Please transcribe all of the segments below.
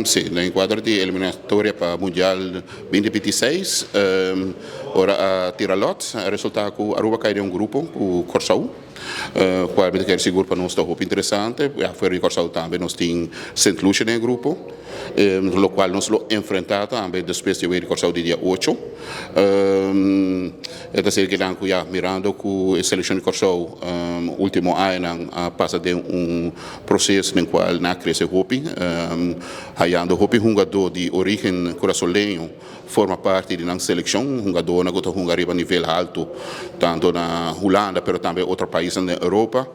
Si, den cuadro di eliminatoria pa Mundial 2026, ora a tira lot, resulta cu Aruba a cay den un grupo cu Corsou, cual mi ta kere sigur pa nos ta hopi interesante. Ya, fuera di Corsou tambe nos tin St. Lucia den e grupo, locual nos lo enfrenta tambe despues di wega di Corsou di dia 8. E ta ser kinan cu ya mirando cu e seleccion di Corsou ultimo añanan a pasa den un proceso den cual nan a crece hopi, hayando hopi hungador di origen curasoleño forma parti di nan seleccion, hungadornan cu ta hunga riba nivel halto tanto na Hulanda pero tambe otro paisnan den Europa.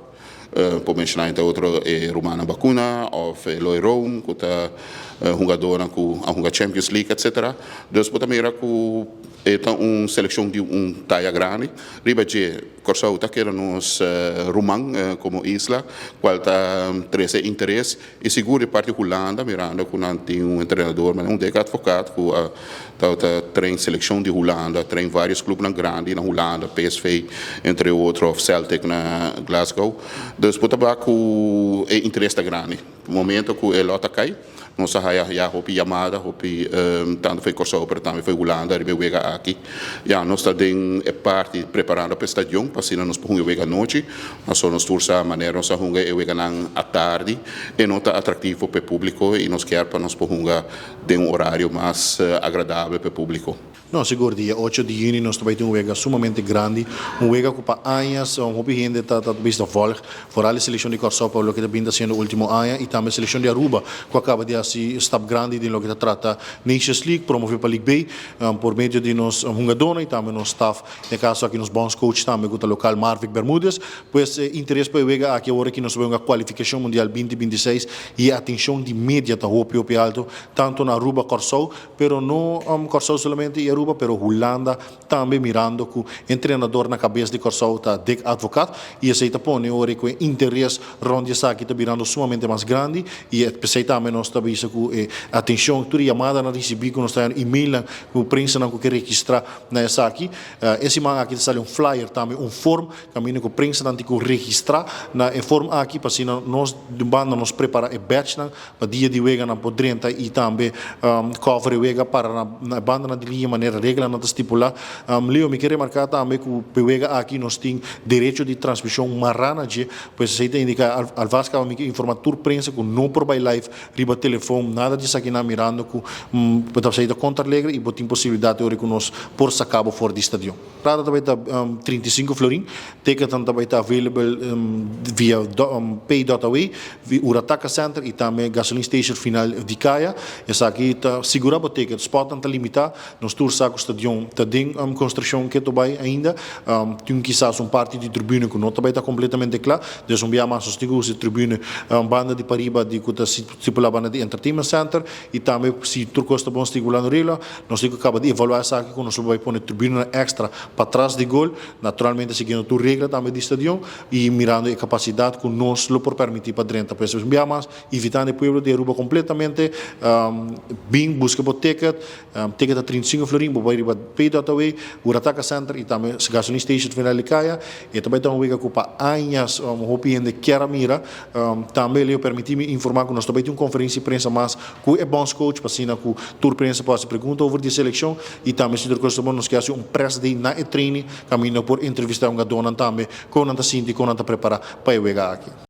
Por menciona entre otro e rumannan Bacuna of Eloy Room cu ta hungadornan cu a hunga Champions League, etc. Dus bo ta mira cu e ta un seleccion di un taya grandi. Riba dje, Corsou ta keda nos ruman como isla, cual ta trece interes y sigur di parti Hulanda, mirando cu nan tin un entrenador, un Dick Advocaat, cu a ta train seleccion di Hulanda, train varios clubnan grandi na Hulanda, PSV entre otro, of Celtic na Glasgow. Dus bo ta wak cu e interes ta grandi. Momento cu e lot a cay, nos a haya ya hopi yamada, hopi, tanto for Corsou pero tambe for Hulanda riba e wega aki. Ya nos ta den e parti preparando pa e stadion pa asina nos por hunga e wega anochi. Pasobra nos tur sa manera nos a hunga e weganan atardi e no ta atractivo pa e publico y nos kier pa nos por hunga den un horario mas agradabel pa e publico. No, sigur, dia 8 di juni nos ta bay tin un wega sumamente grandi, un wega cu pa añas hopi hende ta bisa volg, vooral e seleccion di Corsou pa loke ta bin ta haciendo ultimo aña y tambe e seleccion di Aruba cu a caba di haci stap grandi den loke ta trata Nations League, promove pa League B, por medio di nos hungadornan y tambe nos staff, den e caso aki nos bondscoach tambe cu ta local, Marvic Bermudez. Pues e interes pa e wega aki awor aki nos ta bay hunga cualificacion mundial 2026 y e atencion di media ta hopi hopi alto, tanto na Aruba, Corsou, pero no Corsou solamente y Aruba, pero Hulanda tambe, mirando cu entrenador na cabes di Corsou ta Dick Advocaat y esey ta pone ora cu e interes rond di esaki ta birando sumamente mas grandi. Y pesey tambe nos ta bisa cu e atencion, tur e yamadanan ricibi cu nos ta haya, emailnan cu prensanan cu ke registra na esaki. E siman aki ta sali un flyer tambe, un form caminda cu prensanan tin cu registra na e form aki pa asina nos di un banda nos prepara e batchnan pa dia di weganan por drenta y tambe cover e wega para na e bandanan di liña manera reglanan ta stipula. Leo, mi ke remarca tambe cu p'e wega aki nos tin derecho di transmision mara na dje, pues esey ta indica alvast caba mi ke informa tur prensa cu no por bay live riba telefon, nada di esakinan, mirando cu bo ta esey ta contra regla y bo tin posibilidad ora cu nos por saca bo for di stadion. Entrada ta bay ta 35 florin, ticketnan ta bay ta available via pay.away, Urataka Center y tambe gasoline station final di Caya. Esaki ta sigura bo ticket. Spotnan ta limita. Nos tur sa cu stadion ta den construccion keto bay ainda. Tin kisas un parti di tribune cu no ta bay ta completamente cla. Dus un bia mas nos tin cu usa e tribune banda di pariba di cu ta stipula banda di Entertainment Center. Y tambe si tur cos ta bon stipulando regla, nos tin cu caba di evalua esaki cu nos lo bay pone tribunenan extra patras di gol. Naturalmente siguiendo tur regla tambe di stadion y mirando e capacidad cu nos lo por permiti pa drenta. Pues un bia mas, invitando e pueblo di Aruba completamente, bin busca bo ticket. Ticket ta 35 florin, bo bay riba pay.away, Urataka Center y tambe gasoline station final di Caya. E ta bay ta un wega cu pa añas hopi hende kier a mira. Tambe Leo, permiti mi informa cu nos ta bay tin un conferencia di prensa mas cu e bondscoach pa asina cu tur prensa por haci pregunta over di e seleccion y tambe si tur cos ta bon nos kier haci un press day na e training caminda por entrevista hungadornan tambe con nan ta sinti, con nan ta prepara pa e wega aki.